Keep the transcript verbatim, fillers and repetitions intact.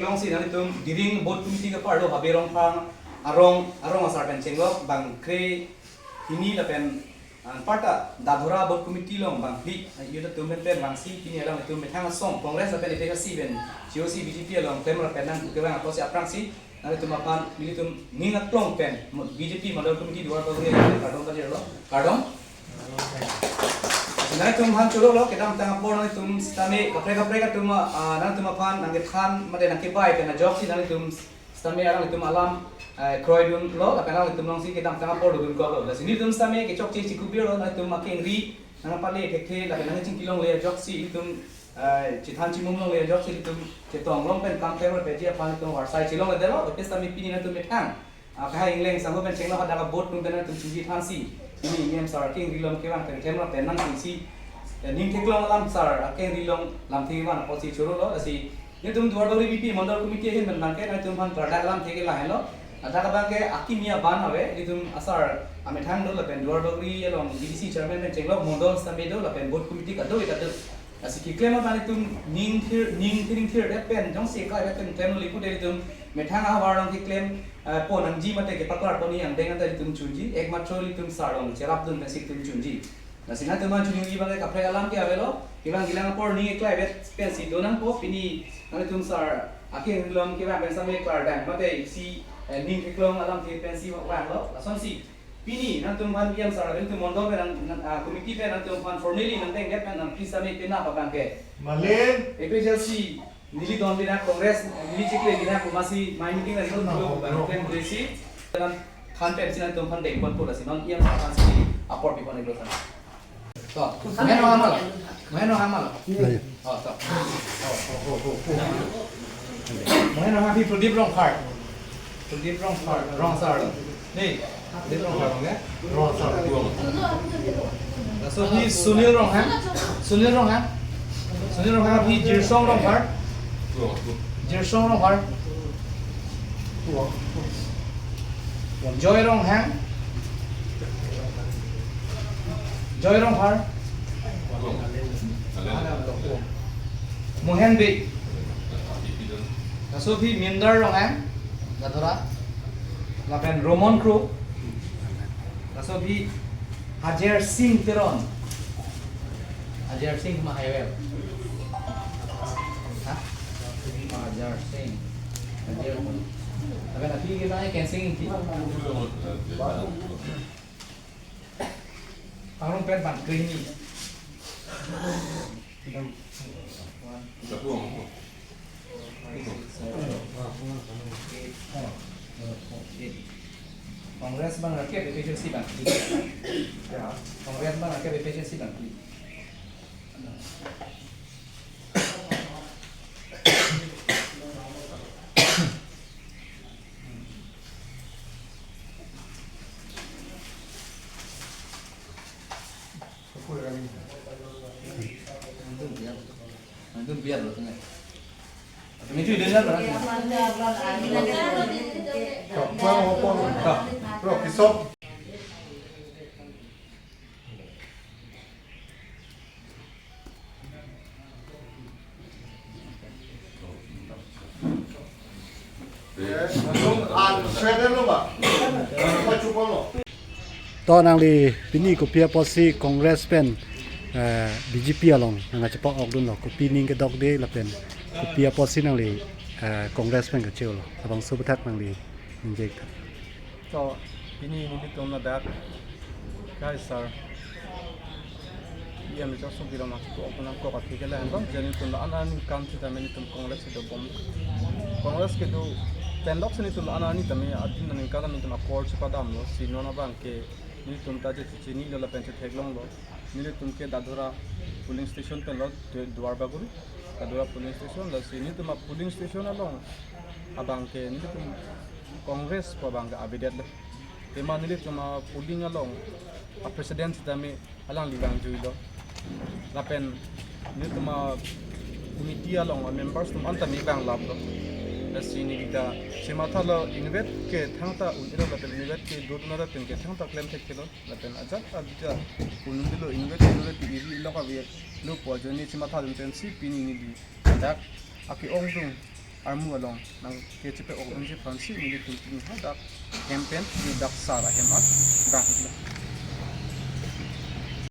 Alongsi nanglitum Diring Booth Committee ke-arlo Habe Rongphar arong, arong asar pen chenglok bang kre-hini lapen, ah, anparta Dadhora Booth Committee along bang phli, ah, youth atum pen pen bangsi pini alangtum methang asong Congress lapen A P H L C pen G O C B J P along klemra pen nangkevang apotsi aphrangsi nanglitum aphan nelitum ning aklong pen mo-, B J P Mandal Committee Duar Bagori kardom pajirlo, kardom. Nanglitum aphan chorolo, kedamtang apor nanglitum sitame kaprek kaprek atum, ah, nanglitum aphan nangkethan mate nangkebai pen ajoksi nanglitum sitame nanglitum alam, eh, kroidunlo, lapen nanglitum alongsi kedamtang apor dodunkoklo. Lasi nelitum sitame kechokche chikubirlo, nanglitum akengri nangpale thekthe lapen nangchingki longle ajoksi nelitum, eh, chethan chimum longle ajoksi nelitum chetong long pen kam klemra peji aphan nelitum varsai chelongledetlo, lapen sitame pini nanglitum methang, ah, kahai ingleng sangho pen chenglok hadak a-booth atum pen nanglitum chingki thansi, pini E M sir akengri along kevang pen klemra pen nangsi, eh, ning theklong alam sir akengri along lamthe van apotsi chorolo. Lasi nelitum Duar Bagori B P Mandal Committee ahin pen abangke nanglitum aphan klardak alamthe ke lahenlo. Ladak abangke akimi aban ave, nelitum asar amethang do lapen Duar Bagori along B D C chairman pen chenglok, Mandal sitame do lapen booth committee kadokave ta do. Lasi keklem abang nelitum ning thir, ning thir, ning thirdet pen jongsi klardet pen klemlo pulote nelitum methang ahavar along keklem, eh, pon nangji mate kepaklar pon nangji angdeng anta nelitum chunji, ekmatro nelitum sir along cherapdun pensi nelitum chunji. Lasi nanglitum aphan chuniji abangke kaprek alam ke avelo, kevang kelang apor ning eklaivet pensi donangpo, pini nanglitum sir akengri along kevang pen sitame klardang mate isi, eh, ning theklong alamthe pensi vanglo, lasonsi pini nanglitum aphan E M sir, nanglitum Mandal pen nang, nang, ah, committee pen nanglitum aphan formally nangdengdet pen nangpi sitame penap abangke. Malen. A P H L C neli don bina Congress neli chikle bina komatsi mai meeting nangdun dolo abang pen besi. Than pensi nanglitum aphan dengponpo, lasi non E M sir aphansi apor pipon-iklo than. To, Mohen Ronghang ma lo. Mohen Ronghang ma lo. Ayo. Oh, to. Oh, oh, oh, oh, oh. Mohen Ronghang aphi Pradip Rongphar. Pradip Rongphar, Rongsar. Ni, Pradip Rongphar, ya? Rongsar. Laso aphi Sunil Ronghang. Sunil Ronghang. Sunil Ronghang aphi Jirsong Rongphar. Jirsong Rongphar. Joy Ronghang. Joy Rongphar. Mohen Bey. Laso aphi Mindar Ronghang, Dadhora. Lapen Roman Kro. Laso aphi Hajer Singh Teron. Hajer Singh ma haivel. Ha? Hajer Singh. Hajer. Lapen aphi ke nai Kensing Ingti. Arong pen bang kre-hini. Congress abang rakep, A P H L C abang phli. Congress abang rakep, A P H L C abang phli. To nangli pini kopi apotsi Congress pen, eh, B J P along nangkachepa-okdunlo, kopi ning kedokde lapen kopi apotsi nangli, eh, Congress pen kachelo, labangso aphuthak nangli ningje-ik tha. To, pini nelitum ladak kahai sir E M Richardson Teron nangchepok nangkok aphi ke lahenlo, je nelitum la-an aningkan sitame nelitum Congress kedobom. Congress kedo pen lok si nelitum la-an arni tame adin aningkan nelitum apor chepadamlo, si non abangke nelitum ta je chechinilo lapen chetheklonglo. Nelitum ke Dadhora polling station penlo, Du-, Duar Bagori Dadhora polling station, lasi nelitum a polling station along abangke nelitum Congress pu abangke avedetlo. Tema nelitum a polling along a president sitame alangli vangjuilo. Lapen nelitum a committee along a members atum anta me vanglaplo. Lasi neli ta chemathalo, inutvet ke thangta un-elo lapen inutvet ke dodun-ra pen ke thangta klem thekthelo. Lapen ajat abita un-elo, inutvet inutvet ke iri ilok avelo pu ajoine chemathadun pensi pini neli ladak ake-ongdung armu along nangkechepe-ok unji aphansi nelitum pini hadak hem pen, neli dak sar ahem an dang.